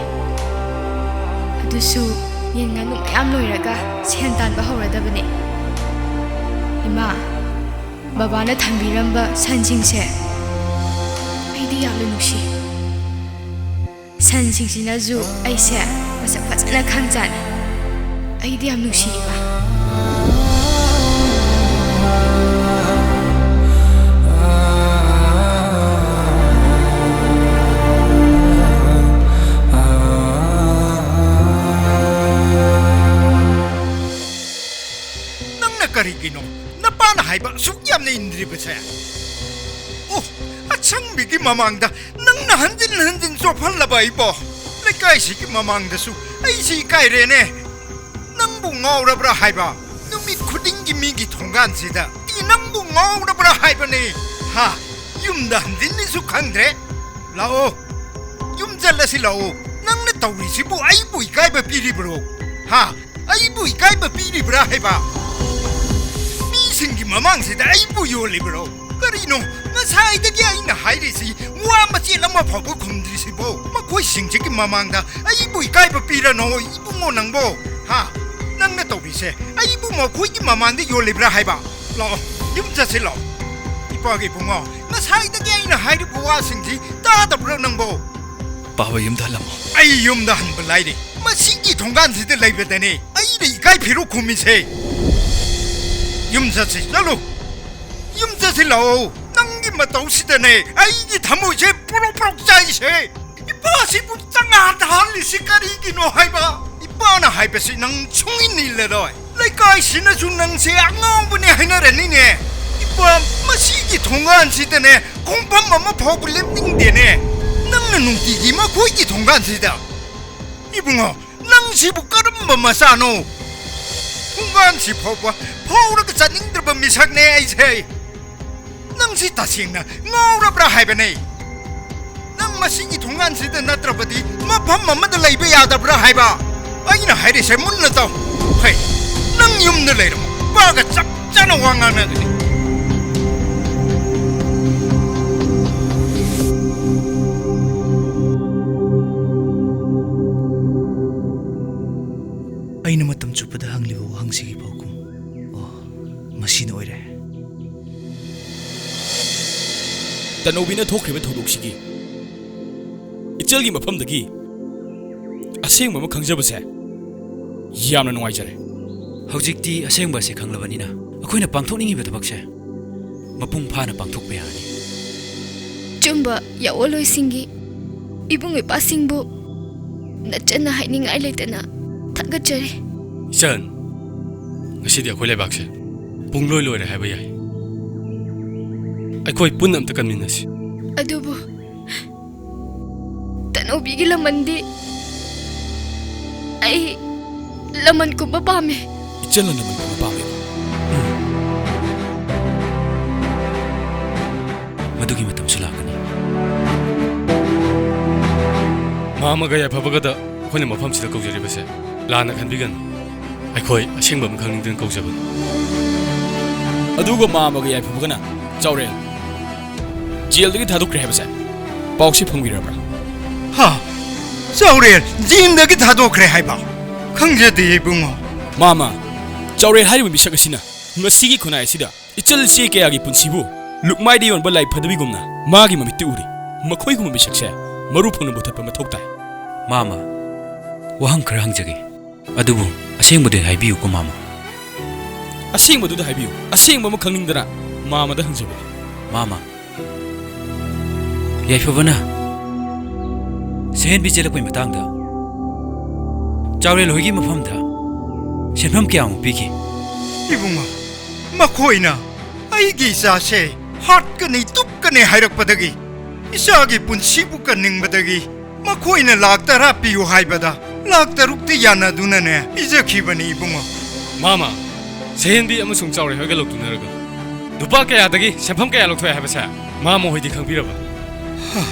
ꯑꯗꯨꯁꯨ ꯌꯦꯟ ꯉꯥꯅꯨ ꯃꯌꯥꯝ ꯂꯣꯏꯔꯒ ꯁꯦꯟ ꯇꯥꯟꯕ ꯍꯧꯔꯗꯕꯅꯤ꯫ ꯏꯃꯥ, ꯕꯕꯥꯅ ꯊꯝꯕꯤꯔꯝꯕ ꯁꯟꯁꯤꯡꯁꯦ ꯑꯩꯗꯤ ꯌꯥꯝꯅ ꯅꯨꯡꯁꯤ꯫ ꯁꯟꯁꯤꯡꯁꯤꯅꯁꯨ ꯑꯩꯁꯦ ꯃꯁꯛ ꯐꯖꯅ ꯈꯪꯖꯥꯠꯅꯤ꯫ ꯑꯩꯗꯤ ꯌꯥꯝ ꯅꯨꯡꯁꯤ, ꯏꯃꯥ꯫ ꯅꯪꯅ ꯀꯔꯤꯒꯤꯅꯣ ꯅꯄꯥꯅ ꯍꯥꯏꯕ ꯑꯁꯨꯛ ꯌꯥꯝꯅ ꯏꯟꯗ꯭ꯔꯤꯕꯁꯦ? ꯑꯣ, ꯑꯁꯪꯕꯤꯒꯤ ꯃꯃꯥꯡꯗ ꯅꯪꯅ ꯍꯟꯖꯤꯟ ꯍꯟꯖꯤꯟ ꯆꯣꯞꯍꯜꯂꯕ ꯑꯩꯕꯣ꯫ ꯂꯩꯀꯥꯏꯁꯤꯒꯤ ꯃꯃꯥꯡꯗꯁꯨ ꯑꯩꯁꯤ ꯏꯀꯥꯏꯔꯦꯅꯦ꯫ ꯅꯪꯕꯨ ꯉꯥꯎꯔꯕ꯭ꯔꯥ ꯍꯥꯏꯕ? ꯅꯨꯃꯤꯠ ꯈꯨꯗꯤꯡꯒꯤ ꯃꯤꯒꯤ ꯊꯣꯡꯒꯥꯟꯁꯤꯗ ꯇꯤ ꯅꯪꯕꯨ ꯉꯥꯎꯔꯕ꯭ꯔꯥ ꯍꯥꯏꯕꯅꯦ꯫ ꯍꯥ? ꯌꯨꯝꯗ ꯍꯟꯖꯤꯟꯅꯤꯁꯨ ꯈꯪꯗ꯭ꯔꯦ꯫ ꯂꯥꯛꯑꯣ, ꯌꯨꯝ ꯆꯠꯂꯁꯤ ꯂꯥꯛꯑꯣ꯫ ꯅꯪꯅ ꯇꯧꯔꯤꯁꯤꯕꯨ ꯑꯩꯕꯨ ꯏꯀꯥꯏꯕ ꯄꯤꯔꯤꯕ꯭ꯔꯣ? ꯍꯥ? ꯑꯩꯕꯨ ꯏꯀꯥꯏꯕ ꯄꯤꯔꯤꯕ꯭ꯔꯥ ꯍꯥꯏꯕ? ꯃꯤꯁꯤꯡꯒꯤ ꯃꯃꯥꯡꯁꯤꯗ ꯑꯩꯕꯨ ꯌꯣꯜꯂꯤꯕ꯭ꯔꯣ? ꯀꯔꯤꯅꯣ? ꯉꯁꯥꯏꯗꯒꯤ ꯑꯩꯅ ꯍꯥꯏꯔꯤꯁꯤ ꯋꯥ ꯃꯆꯦꯠ ꯑꯃ ꯐꯥꯎꯕ ꯈꯨꯝꯗ꯭ꯔꯤꯁꯤꯕꯣ? ꯃꯈꯣꯏꯁꯤꯡꯁꯤꯒꯤ ꯃꯃꯥꯡꯗ ꯑꯩꯕꯨ ꯏꯀꯥꯏꯕ ꯄꯤꯔꯅꯣ, ꯏꯕꯨꯡꯉꯣ ꯅꯪꯕꯣ? ꯍꯥ? ꯅꯪꯅ ꯇꯧꯔꯤꯁꯦ ꯑꯩꯕꯨ ꯃꯈꯣꯏꯒꯤ ꯃꯃꯥꯡꯗ ꯌꯣꯜꯂꯤꯕ꯭ꯔꯥ ꯍꯥꯏꯕ? ꯂꯥꯛꯑꯣ, ꯌꯨꯝ ꯆꯠꯁꯤꯜꯂꯣ꯫ ꯏꯄꯥꯒꯤ ꯏꯕꯨꯡꯉꯣ, ꯉꯁꯥꯏꯗꯒꯤ ꯑꯩꯅ ꯍꯥꯏꯔꯤꯕ ꯋꯥꯁꯤꯡꯁꯤ ꯇꯥꯗꯕ꯭ꯔꯣ ꯅꯪꯕꯣ? ꯄꯥꯕ ꯌꯨꯝꯗ ꯍꯜꯂꯝꯃꯣ꯫ ꯑꯩ ꯌꯨꯝꯗ ꯍꯟꯕ ꯂꯥꯏꯔꯤ, ꯃꯁꯤꯒꯤ ꯊꯣꯡꯒꯥꯟꯁꯤꯗ ꯂꯩꯕꯗꯅꯦ ꯑꯩꯅ ꯏꯀꯥꯏ ꯐꯤꯔꯨꯛ ꯈꯨꯝꯃꯤꯁꯦ꯫ ꯌꯨꯝ ꯆꯠꯁꯤ, ꯆꯠꯂꯨ꯫ ꯌꯨꯝ ꯆꯠꯁꯤꯜꯂꯣ꯫ ꯅꯪꯒꯤ ꯃꯇꯧꯁꯤꯗꯅꯦ ꯑꯩꯒꯤ ꯊꯃꯣꯏꯁꯦ ꯄ꯭ꯔꯣꯛ ꯄ꯭ꯔꯣꯛ ꯆꯥꯏꯁꯦ꯫ ꯏꯄꯥꯁꯤꯕꯨ ꯆꯪꯉꯥ ꯇꯥꯍꯜꯂꯤꯁꯤ ꯀꯔꯤꯒꯤꯅꯣ ꯍꯥꯏꯕ? ꯏꯄꯥꯅ ꯍꯥꯏꯕꯁꯤ ꯅꯪ ꯁꯨꯡꯏꯟ ꯏꯜꯂꯔꯣꯏ꯫ ꯂꯩꯀꯥꯏꯁꯤꯅꯁꯨ ꯅꯪꯁꯦ ꯑꯉꯥꯎꯕꯅꯦ ꯍꯥꯏꯅꯔꯅꯤꯅꯦ꯫ ꯏꯄꯥ, ꯃꯁꯤꯒꯤ ꯊꯣꯡꯒꯥꯟꯁꯤꯗꯅꯦ ꯈꯣꯡꯐꯝ ꯑꯃ ꯐꯥꯎꯕ ꯂꯦꯞꯅꯤꯡꯗꯦꯅꯦ꯫ ꯅꯪꯅ ꯅꯨꯡꯇꯤꯒꯤ ꯃꯈꯣꯏꯒꯤ ꯊꯣꯡꯒꯥꯟꯁꯤꯗ꯫ ꯏꯕꯨꯡꯉꯣ, ꯅꯪꯁꯤꯕꯨ ꯀꯔꯝꯕ ꯃꯆꯥꯅꯣ? ꯊꯣꯡꯒꯥꯟꯁꯤ ꯐꯥꯎꯕ ꯐꯥꯎꯔꯒ ꯆꯠꯅꯤꯡꯗ꯭ꯔꯕ ꯃꯤꯁꯛꯅꯦ ꯑꯩꯁꯦ꯫ ꯅꯪꯁꯤ ꯇꯁꯦꯡꯅ ꯉꯥꯎꯔꯕ꯭ꯔꯥ ꯍꯥꯏꯕꯅꯦ꯫ ꯅꯪ ꯃꯁꯤꯒꯤ ꯊꯣꯡꯒꯥꯟꯁꯤꯗ ꯅꯠꯇ꯭ꯔꯕꯗꯤ ꯃꯐꯝ ꯑꯃꯗ ꯂꯩꯕ ꯌꯥꯗꯕ꯭ꯔꯥ ꯍꯥꯏꯕ? ꯑꯩꯅ ꯍꯥꯏꯔꯤꯁꯦ ꯃꯨꯟꯅ ꯇꯥꯎ꯫ ꯍꯩ, ꯅꯪ ꯌꯨꯝꯗ ꯂꯩꯔꯝꯃꯣ꯫ ꯏꯄꯥꯒ ꯆꯞ ꯆꯥꯅ ꯋꯥ ꯉꯥꯡꯅꯒꯅꯤ꯫ ꯑꯩꯅ ꯃꯇꯝ ꯆꯨꯞꯄꯗ ꯍꯪꯂꯤꯕ ꯋꯥꯍꯪꯁꯤꯒꯤ ꯄꯥꯎꯈꯨꯝ, ꯑꯣ, ꯃꯁꯤꯅ ꯑꯣꯏꯔꯦ꯫ ꯇꯅꯧꯕꯤꯅ ꯊꯣꯛꯈ꯭ꯔꯤꯕ ꯊꯧꯗꯣꯛꯁꯤꯒꯤ ꯏꯆꯜꯒꯤ ꯃꯐꯝꯗꯒꯤ ꯑꯁꯦꯡꯕ ꯑꯃ ꯈꯪꯖꯕꯁꯦ ꯌꯥꯝꯅ ꯅꯨꯡꯉꯥꯏꯖꯔꯦ꯫ ꯍꯧꯖꯤꯛꯇꯤ ꯑꯁꯦꯡꯕ ꯑꯁꯤ ꯈꯪꯂꯕꯅꯤꯅ, ꯑꯩꯈꯣꯏꯅ ꯄꯥꯡꯊꯣꯛꯅꯤꯡꯉꯤꯕ ꯊꯕꯛꯁꯦ ꯃꯄꯨꯡ ꯐꯥꯅ ꯄꯥꯡꯊꯣꯛꯄ ꯌꯥꯔꯅꯤ꯫ ꯑꯆꯨꯝꯕ ꯌꯥꯑꯣꯟꯂꯣꯏꯁꯤꯡꯒꯤ ꯏꯕꯨꯡ ꯏꯄ꯭ꯋꯥꯁꯤꯡꯕꯨ ꯅꯆꯟꯅ ꯍꯥꯏꯅꯤꯡꯉꯥꯏ ꯂꯩꯇꯅ ꯊꯥꯒꯠꯆꯔꯤ꯫ ꯏꯆꯟ, ꯉꯁꯤꯗꯤ ꯑꯩꯈꯣꯏ ꯂꯩꯕꯥꯛꯁꯦ ꯄꯨꯡꯂꯣꯏ ꯂꯣꯏꯔꯦ ꯍꯥꯏꯕ ꯌꯥꯏ꯫ ꯑꯩꯈꯣꯏ ꯄꯨꯟꯅ ꯑꯝꯇ ꯀꯟꯃꯤꯟꯅꯁꯤ꯫ ꯑꯗꯨꯕꯨ ꯇꯅꯧꯕꯤꯒꯤ ꯂꯃꯟꯗꯤ ꯑꯩ ꯂꯃꯟ ꯀꯨꯝꯕ ꯄꯥꯝꯃꯤ꯫ ꯏꯆꯟꯅ ꯂꯃꯟ ꯀꯨꯝꯕ ꯄꯥꯝꯃꯤ꯫ ꯎꯝ꯫ ꯃꯗꯨꯒꯤ ꯃꯇꯝꯁꯨ ꯂꯥꯛꯀꯅꯤ꯫ ꯃꯥꯝꯃꯒ ꯌꯥꯏꯐꯕꯒꯗ ꯑꯩꯈꯣꯏꯅ ꯃꯐꯝꯁꯤꯗ ꯀꯧꯖꯔꯤꯕꯁꯦ ꯂꯥꯟꯅ ꯈꯟꯕꯤꯒꯅꯨ꯫ ꯑꯩꯈꯣꯏ ꯑꯁꯦꯡꯕ ꯑꯃ ꯈꯪꯅꯤꯡꯗꯨꯅ ꯀꯧꯖꯕꯅꯤ꯫ ꯑꯗꯨꯒ ꯃꯥꯝꯃꯒ ꯌꯥꯏꯐꯕꯒꯅ ꯆꯥꯎꯔꯦꯜ ꯖꯦꯜꯗꯒꯤ ꯊꯥꯗꯣꯛꯈ꯭ꯔꯦ ꯍꯥꯏꯕꯁꯦ ꯄꯥꯎꯁꯤ ꯐꯪꯕꯤꯔꯕ꯭ꯔꯥ? ꯍꯥ? ꯆꯥꯎꯔꯦꯜ ꯖꯦꯜꯗꯒꯤ ꯊꯥꯗꯣꯛꯈ꯭ꯔꯦ ꯍꯥꯏꯕ? ꯈꯪꯖꯗꯦ ꯏꯕꯨꯡꯉꯣ꯫ ꯃꯥꯝꯃ, ꯆꯥꯎꯔꯦꯜ ꯍꯥꯏꯔꯤꯕ ꯃꯤꯁꯛ ꯑꯁꯤꯅ ꯃꯁꯤꯒꯤ ꯈꯨꯟꯅꯥꯏ ꯑꯁꯤꯗ ꯏꯆꯜ ꯏꯆꯦ ꯀꯌꯥꯒꯤ ꯄꯨꯟꯁꯤꯕꯨ ꯂꯨꯛꯃꯥꯏꯗ ꯌꯣꯟꯕ ꯂꯥꯏ ꯐꯗꯕꯤꯒꯨꯝꯅ ꯃꯥꯒꯤ ꯃꯃꯤꯠꯇ ꯎꯔꯤ꯫ ꯃꯈꯣꯏꯒꯨꯝꯕ ꯃꯤꯁꯛꯁꯦ ꯃꯔꯨ ꯐꯪꯅ ꯃꯨꯊꯠꯄ ꯃꯊꯧ ꯇꯥꯏ꯫ ꯃꯥꯃ, ꯋꯥꯍꯪ ꯈꯔ ꯍꯪꯖꯒꯦ꯫ ꯑꯗꯨꯕꯨ ꯑꯁꯦꯡꯕꯗꯨ ꯍꯥꯏꯕꯤꯌꯨꯀꯣ, ꯃꯥꯃ꯫ ꯑꯁꯦꯡꯕꯗꯨꯗ ꯍꯥꯏꯕꯤꯌꯨ꯫ ꯑꯁꯦꯡꯕ ꯑꯃ ꯈꯪꯅꯤꯡꯗꯅ ꯃꯥꯃꯗ ꯍꯪꯖꯕꯅꯤ꯫ ꯃꯥꯃ, ꯌꯥꯏꯐꯕꯅ ꯁꯍꯦꯟꯕꯤ ꯆꯦꯜꯂꯛꯄꯒꯤ ꯃꯇꯥꯡꯗ ꯆꯥꯎꯔꯦꯜ ꯍꯣꯏꯒꯤ ꯃꯐꯝꯗ ꯁꯦꯟꯐꯝ ꯀꯌꯥꯃꯨꯛ ꯄꯤꯈꯤ? ꯏꯕꯨꯡꯉꯣ, ꯃꯈꯣꯏꯅ ꯑꯩꯒꯤ ꯏꯆꯥꯁꯦ ꯍꯥꯠꯀꯅꯤ, ꯇꯨꯞꯀꯅꯤ ꯍꯥꯏꯔꯛꯄꯗꯒꯤ, ꯏꯆꯥꯒꯤ ꯄꯨꯟꯁꯤꯕꯨ ꯀꯟꯅꯤꯡꯕꯗꯒꯤ, ꯃꯈꯣꯏꯅ ꯂꯥꯛ ꯇꯔꯥ ꯄꯤꯌꯨ ꯍꯥꯏꯕꯗ, ꯂꯥꯛ ꯇꯔꯨꯛꯇꯤ ꯌꯥꯅꯗꯨꯅꯅꯦ ꯄꯤꯖꯈꯤꯕꯅꯤ, ꯏꯕꯨꯡꯉꯣ꯫ ꯃꯥꯃ, ꯁꯍꯦꯟꯕꯤ ꯑꯃꯁꯨꯡ ꯆꯥꯎꯔꯦꯜ ꯍꯣꯏꯒ ꯂꯧꯊꯣꯛꯅꯔꯒ ꯂꯨꯄꯥ ꯀꯌꯥꯗꯒꯤ ꯁꯦꯟꯐꯝ ꯀꯌꯥ ꯂꯧꯊꯣꯛꯑꯦ ꯍꯥꯏꯕꯁꯦ ꯃꯥꯃ ꯍꯣꯏꯗꯤ ꯈꯪꯕꯤꯔꯕ?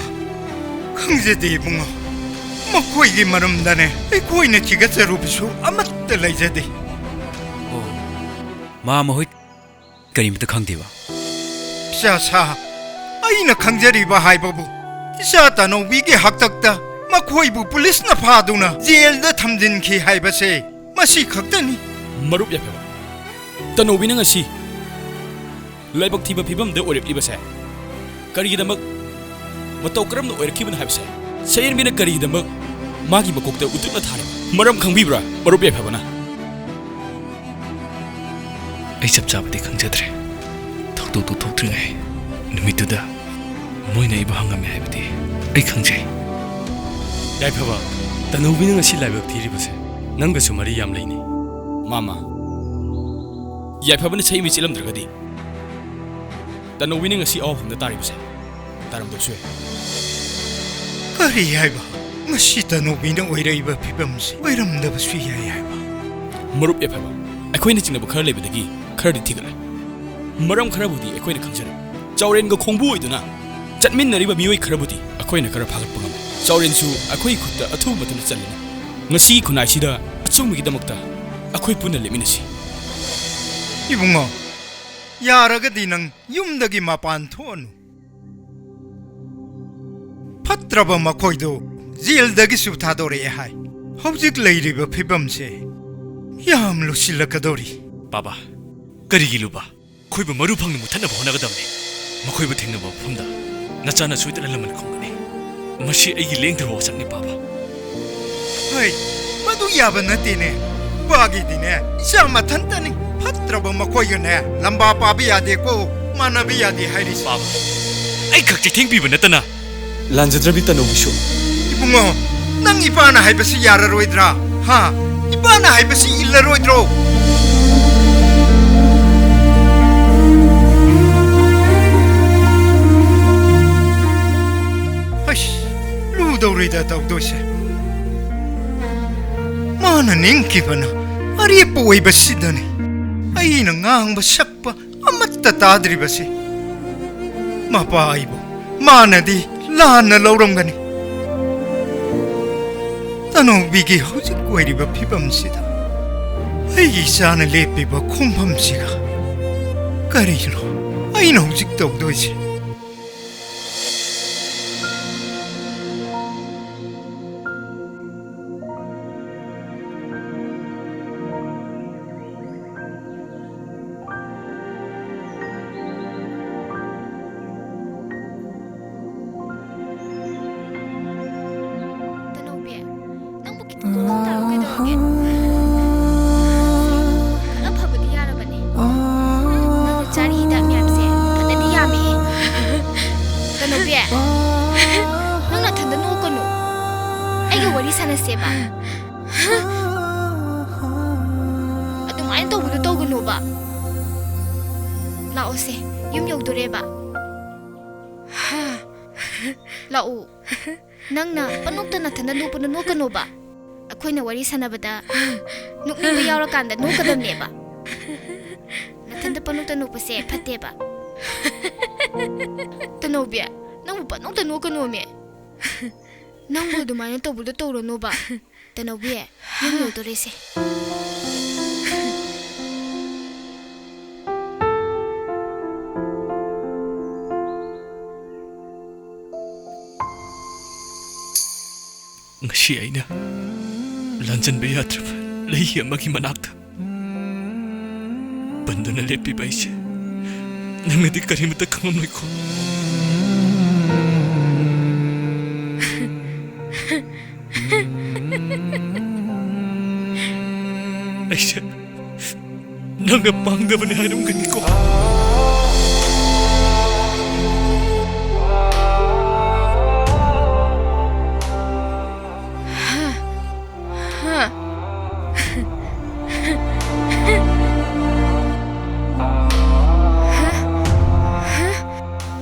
ꯈꯪꯖꯗꯦ, ꯏꯕꯨꯡꯉꯣ꯫ ꯃꯈꯣꯏꯒꯤ ꯃꯔꯝꯗꯅꯦ ꯑꯩꯈꯣꯏꯅ ꯊꯤꯒꯠꯆꯔꯨꯕꯁꯨ ꯑꯃꯠꯇ ꯂꯩꯖꯗꯦ꯫ ꯑꯣ, ꯃꯥꯃ ꯍꯣꯏ ꯀꯔꯤꯃꯇ ꯈꯪꯗꯦꯕ? ꯏꯆꯥ ꯁꯥ, ꯑꯩꯅ ꯈꯪꯖꯔꯤꯕ ꯍꯥꯏꯕꯕꯨ, ꯏꯆꯥ ꯇꯅꯧꯕꯤꯒꯤ ꯍꯥꯛꯇꯛꯇ ꯃꯈꯣꯏꯕꯨ ꯄꯨꯂꯤꯁꯅ ꯐꯥꯗꯨꯅ ꯖꯦꯜꯗ ꯊꯝꯖꯤꯟꯈꯤ ꯍꯥꯏꯕꯁꯦ ꯃꯁꯤ ꯈꯛꯇꯅꯤ꯫ ꯃꯔꯨꯞ ꯌꯥꯏꯐꯕ, ꯇꯅꯧꯕꯤꯅ ꯉꯁꯤ ꯂꯥꯏꯕꯛ ꯊꯤꯕ ꯐꯤꯕꯝꯗ ꯑꯣꯏꯔꯛꯂꯤꯕꯁꯦ ꯀꯔꯤꯒꯤꯗꯃꯛ, ꯃꯇꯧ ꯀꯔꯝꯅ ꯑꯣꯏꯔꯛꯈꯤꯕꯅꯣ ꯍꯥꯏꯕꯁꯦ ꯁꯍꯦꯟꯕꯤꯅ ꯀꯔꯤꯒꯤꯗꯃꯛ ꯃꯥꯒꯤ ꯃꯀꯣꯛꯇ ꯎꯇꯨꯞꯅ ꯊꯥꯔꯤꯕ ꯃꯔꯝ ꯈꯪꯕꯤꯕ꯭ꯔꯥ, ꯃꯔꯨꯞ ꯌꯥꯏꯐꯕꯅ? ꯑꯩ ꯆꯞ ꯆꯥꯕꯗꯤ ꯈꯪꯖꯗ꯭ꯔꯦ꯫ ꯊꯧꯗꯣꯛꯇꯨ ꯊꯣꯛꯇ꯭ꯔꯤꯉꯩ ꯅꯨꯃꯤꯠꯇꯨꯗ ꯃꯣꯏꯅ ꯑꯩꯕꯨ ꯍꯪꯉꯝꯃꯦ ꯍꯥꯏꯕꯗꯤ ꯑꯩ ꯈꯪꯖꯩ꯫ ꯌꯥꯏꯐꯕ, ꯇꯅꯧꯕꯤꯅ ꯉꯁꯤ ꯂꯥꯏꯕꯛ ꯊꯤꯔꯤꯕꯁꯦ ꯅꯪꯒꯁꯨ ꯃꯔꯤ ꯌꯥꯝ ꯂꯩꯅꯩ꯫ ꯃꯥꯃ, ꯌꯥꯏꯐꯕꯅ ꯁꯍꯦꯟꯕꯤ ꯆꯦꯜꯂꯝꯗ꯭ꯔꯒꯗꯤ ꯇꯅꯧꯕꯤꯅ ꯉꯁꯤ ꯑꯋꯥꯐꯝꯗ ꯇꯥꯔꯤꯕꯁꯦ ꯇꯥꯔꯝꯗꯕꯁꯨ ꯌꯥꯏ꯫ ꯀꯔꯤ ꯍꯥꯏꯕ? ꯉꯁꯤ ꯇꯅꯧꯕꯤꯅ ꯑꯣꯏꯔꯛꯏꯕ ꯐꯤꯕꯝꯁꯤ ꯑꯣꯏꯔꯝꯗꯕꯁꯨ ꯌꯥꯏ ꯍꯥꯏꯕ? ꯃꯔꯨꯞ ꯌꯥꯏꯐꯕ, ꯑꯩꯈꯣꯏꯅ ꯆꯤꯡꯅꯕ ꯈꯔ ꯂꯩꯕꯗꯒꯤ ꯈꯔꯗꯤ ꯊꯤꯒꯠꯂꯦ꯫ ꯃꯔꯝ ꯈꯔꯕꯨꯗꯤ ꯑꯩꯈꯣꯏꯅ ꯈꯪꯖꯔꯦ꯫ ꯆꯥꯎꯔꯦꯟꯒ ꯈꯣꯡꯕꯨ ꯑꯣꯏꯗꯨꯅ ꯆꯠꯃꯤꯟꯅꯔꯤꯕ ꯃꯤꯑꯣꯏ ꯈꯔꯕꯨꯗꯤ ꯑꯩꯈꯣꯏꯅ ꯈꯔ ꯐꯥꯒꯠꯄ ꯉꯝꯃꯦ꯫ ꯆꯥꯎꯔꯦꯟꯁꯨ ꯑꯩꯈꯣꯏꯒꯤ ꯈꯨꯠꯇ ꯑꯊꯨꯕ ꯃꯇꯝꯗ ꯆꯜꯂꯅꯤ꯫ ꯉꯁꯤ ꯈꯨꯟꯅꯥꯏꯁꯤꯗ ꯑꯆꯨꯝꯕꯒꯤꯗꯃꯛꯇ ꯑꯩꯈꯣꯏ ꯄꯨꯟꯅ ꯂꯦꯞꯃꯤꯟꯅꯁꯤ꯫ ꯏꯕꯨꯡꯉꯣ, ꯌꯥꯔꯒꯗꯤ ꯅꯪ ꯌꯨꯝꯗꯒꯤ ꯃꯄꯥꯟ ꯊꯣꯛꯑꯅꯨ꯫ ꯐꯠꯇ꯭ꯔꯕ ꯃꯈꯣꯏꯗꯨ ꯖꯦꯜꯗꯒꯤꯁꯨ ꯊꯥꯗꯣꯔꯛꯑꯦ ꯍꯥꯏ꯫ ꯍꯧꯖꯤꯛ ꯂꯩꯔꯤꯕ ꯐꯤꯕꯝꯁꯦ ꯌꯥꯝ ꯂꯨꯁꯤꯜꯂꯛꯀꯗꯧꯔꯤ꯫ ꯕꯥꯕꯥ, ꯀꯔꯤꯒꯤ ꯂꯨꯕ? ꯑꯩꯈꯣꯏꯕꯨ ꯃꯔꯨ ꯐꯪꯅ ꯃꯨꯊꯠꯅꯕ ꯍꯣꯠꯅꯒꯗꯕꯅꯤ꯫ ꯃꯈꯣꯏꯕꯨ ꯊꯦꯡꯅꯕ ꯃꯐꯝꯗ ꯅꯆꯥꯅ ꯁꯣꯏꯗꯅ ꯂꯃꯟ ꯈꯨꯝꯒꯅꯤ꯫ ꯃꯁꯤ ꯑꯩꯒꯤ ꯂꯦꯡꯗ꯭ꯔꯕ ꯋꯥꯁꯛꯅꯤ, ꯄꯥꯕ꯫ ꯍꯩ, ꯃꯗꯨ ꯌꯥꯕ ꯅꯠꯇꯦꯅꯦ꯫ ꯏꯄꯥꯒꯤꯗꯤꯅꯦ, ꯏꯆꯥ ꯃꯊꯟꯇꯅꯤ꯫ ꯐꯠꯇ꯭ꯔꯕ ꯃꯈꯣꯏꯒꯅꯦ ꯂꯝꯕꯥ ꯄꯥꯕ ꯌꯥꯗꯦꯀꯣ, ꯃꯥꯟꯅꯕ ꯌꯥꯗꯦ ꯍꯥꯏꯔꯤꯁꯤ꯫ ꯄꯥꯕ, ꯑꯩ ꯈꯛ ꯆꯩꯊꯦꯡ ꯄꯤꯕ ꯅꯠꯇꯅ ꯂꯥꯟꯖꯗ꯭ꯔꯕꯤ ꯇꯅꯧꯕꯤꯁꯨ꯫ ꯏꯕꯨꯡꯉꯣ, ꯅꯪ ꯏꯄꯥꯅ ꯍꯥꯏꯕꯁꯤ ꯌꯥꯔꯔꯣꯏꯗ꯭ꯔꯥ? ꯍꯥ? ꯏꯄꯥꯅ ꯍꯥꯏꯕꯁꯤ ꯏꯜꯂꯔꯣꯏꯗ꯭ꯔꯣ? ꯑꯩꯁ, ꯂꯨꯗꯧꯔꯤꯗ ꯇꯧꯗꯣꯏꯁꯦ꯫ ꯃꯥꯅ ꯅꯤꯡꯈꯤꯕꯅ ꯑꯔꯦꯞꯄ ꯑꯣꯏꯕꯁꯤꯗꯅꯤ ꯑꯩꯅ ꯉꯥꯡꯕ ꯁꯛꯄ ꯑꯃꯠꯇ ꯇꯥꯗ꯭ꯔꯤꯕꯁꯤ꯫ ꯃꯄꯥ ꯑꯩꯕꯨ ꯃꯥꯅꯗꯤ ꯂꯥꯟꯅ ꯂꯧꯔꯝꯒꯅꯤ꯫ ꯇꯅꯧꯕꯤꯒꯤ ꯍꯧꯖꯤꯛ ꯑꯣꯏꯔꯤꯕ ꯐꯤꯕꯝꯁꯤꯗ ꯑꯩꯒꯤ ꯏꯆꯥꯅ ꯂꯦꯞꯄꯤꯕ ꯈꯣꯡꯐꯝꯁꯤꯒ ꯀꯔꯤꯅꯣ ꯑꯩꯅ ꯍꯧꯖꯤꯛ ꯇꯧꯗꯣꯏꯁꯦ? ꯇꯅꯧꯕꯤ, ꯅꯪꯕꯨ ꯈꯤꯇꯪ ꯇꯨꯝꯊꯣꯛ ꯇꯥꯔꯣ, ꯀꯩꯗꯧꯔꯒꯦ? ꯈꯔ ꯐꯕꯗꯤ ꯌꯥꯔꯕꯅꯦ꯫ ꯅꯪꯅ ꯆꯥꯔꯤ ꯍꯤꯗꯥꯛ ꯃꯌꯥꯝꯁꯦ ꯐꯖꯅꯗꯤ ꯌꯥꯝꯃꯦꯍꯦ꯫ ꯇꯅꯧꯕꯤ, ꯅꯪ ꯅꯊꯟꯗ ꯅꯣꯛꯀꯅꯨ꯫ ꯑꯩꯒ ꯋꯥꯔꯤ ꯁꯥꯟꯅꯁꯦꯕ꯫ ꯑꯗꯨꯃꯥꯏꯅ ꯇꯧꯕꯗꯣ ꯇꯧꯒꯅꯣꯕ꯫ ꯂꯥꯛꯑꯣꯁꯦ, ꯌꯨꯝ ꯌꯧꯗꯣꯔꯦꯕ꯫ ꯂꯥꯛꯑꯣ꯫ ꯅꯪꯅ ꯄꯅꯣꯛꯇ ꯅꯊꯟꯗ ꯅꯣꯛꯄꯗꯣ ꯅꯣꯛꯀꯅꯣꯕ꯫ ꯑꯩꯈꯣꯏꯅ ꯋꯥꯔꯤ ꯁꯥꯟꯅꯕꯗ ꯅꯣꯛꯅꯤꯡꯕ ꯌꯥꯎꯔꯀꯥꯟꯗ ꯅꯣꯛꯀꯗꯕꯅꯦꯕ꯫ ꯅꯊꯟꯗ ꯄꯅꯣꯛꯇ ꯅꯣꯛꯄꯁꯦ ꯐꯠꯇꯦꯕ꯫ ꯇꯅꯧꯕꯤ, ꯅꯪꯕꯨ ꯄꯅꯣꯛꯇ ꯅꯣꯛꯀꯅꯣꯃꯦ꯫ ꯅꯪꯕꯨ ꯑꯗꯨꯃꯥꯏꯅ ꯇꯧꯕꯗꯣ ꯇꯧꯔꯅꯣꯕ꯫ ꯇꯅꯧꯕꯤ, ꯌꯨꯝ ꯌꯧꯗꯣꯔꯦꯁꯦ꯫ ꯉꯁꯤ ꯑꯩꯅ ꯂꯥꯟꯖꯟꯕ ꯌꯥꯗ꯭ꯔꯕ ꯂꯩꯍꯤ ꯑꯃꯒꯤ ꯃꯅꯥꯛꯇ ꯄꯟꯗꯨꯅ ꯂꯦꯞꯄꯤꯕ ꯑꯩꯁꯦ ꯅꯪꯅꯗꯤ ꯀꯔꯤꯃꯇ ꯈꯪꯂꯝꯂꯣꯏꯀꯣ꯫ ꯑꯩꯁꯦ ꯅꯪꯅ ꯄꯥꯡꯗꯕꯅꯤ ꯍꯥꯏꯔꯝꯒꯅꯤꯀꯣ꯫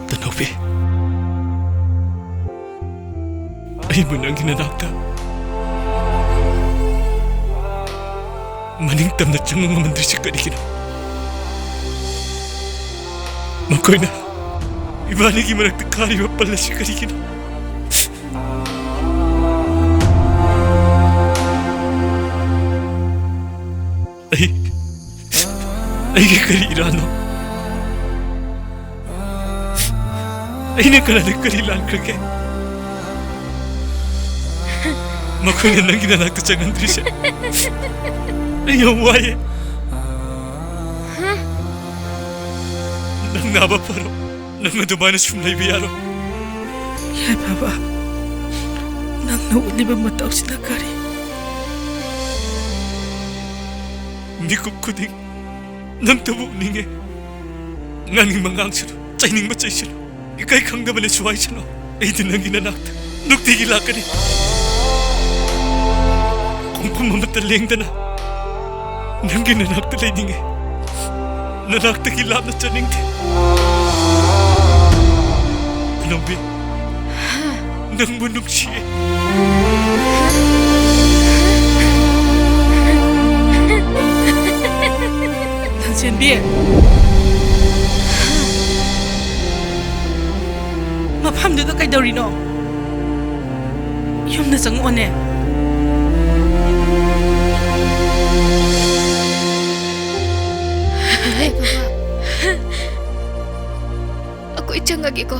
ꯇꯅꯧꯕꯤ, ꯑꯩꯕꯨ ꯅꯪꯒꯤ ꯅꯅꯥꯛꯇ ꯃꯅꯤꯡ ꯇꯝꯅ ꯆꯪꯕ ꯉꯝꯍꯟꯗ꯭ꯔꯤꯁꯤ ꯀꯔꯤꯒꯤꯅꯣ? ꯃꯈꯣꯏꯅ ꯏꯕꯥꯅꯤꯒꯤ ꯃꯔꯛꯇ ꯀꯥꯔꯤꯕ ꯄꯜ ꯑꯁꯤ ꯀꯔꯤꯒꯤꯅꯣ? ꯑꯩ, ꯑꯩꯒꯤ ꯀꯔꯤ ꯏꯔꯥꯟꯅꯣ? ꯑꯩꯅ ꯀꯅꯥꯗ ꯀꯔꯤ ꯂꯥꯟꯈ꯭ꯔꯒꯦ? ꯃꯈꯣꯏꯅ ꯅꯪꯒꯤ ꯅꯅꯥꯛꯇ ꯆꯪꯍꯟꯗ꯭ꯔꯤꯁꯦ ꯑꯩ ꯌꯥꯝ ꯋꯥꯏꯌꯦ꯫ ꯅꯪ ꯅꯥꯕ ꯐꯔꯣ꯫ ꯅꯪ ꯑꯗꯨꯃꯥꯏꯅ ꯁꯨꯝ ꯂꯩꯕ ꯌꯥꯔꯣꯏ꯫ ꯌꯥꯏꯐꯕ, ꯅꯪꯅ ꯎꯠꯂꯤꯕ ꯃꯇꯧꯁꯤꯅ ꯀꯔꯤ? ꯃꯤꯀꯨꯞ ꯈꯨꯗꯤꯡ ꯅꯪꯇꯕꯨ ꯎꯅꯤꯡꯉꯦ꯫ ꯉꯥꯡꯅꯤꯡꯕ ꯉꯥꯡꯁꯅꯨ, ꯆꯩꯅꯤꯡꯕ ꯆꯩꯁꯅꯨ, ꯏꯀꯥꯏ ꯈꯪꯗꯕꯅꯁꯨ ꯍꯥꯏꯁꯅꯨ꯫ ꯑꯩꯗꯤ ꯅꯪꯒꯤ ꯅꯅꯥꯛꯇ ꯅꯨꯡꯇꯤꯒꯤ ꯂꯥꯛꯀꯅꯤ꯫ ꯈꯣꯡꯐꯝ ꯑꯃꯠꯇ ꯂꯦꯡꯗꯅ ꯅꯪꯒꯤ ꯅꯅꯥꯛꯇ ꯂꯩꯅꯤꯡꯉꯦ꯫ ꯅꯅꯥꯛꯇꯒꯤ ꯂꯥꯞꯅ ꯆꯠꯅꯤꯡꯗꯦ꯫ ꯅꯧꯕꯤ, ꯅꯪꯕꯨ ꯅꯨꯡꯁꯤꯌꯦ꯫ ꯂꯟꯆꯦꯟꯕꯤ, ꯃꯐꯝꯗꯨꯗ ꯀꯩꯗꯧꯔꯤꯅꯣ? ꯌꯨꯝꯗ ꯆꯪꯉꯛꯑꯣꯅꯦ꯫ ꯍꯦ, ꯕꯕꯥ꯫ ꯑꯩꯈꯣꯏ ꯆꯪꯉꯒꯦꯀꯣ꯫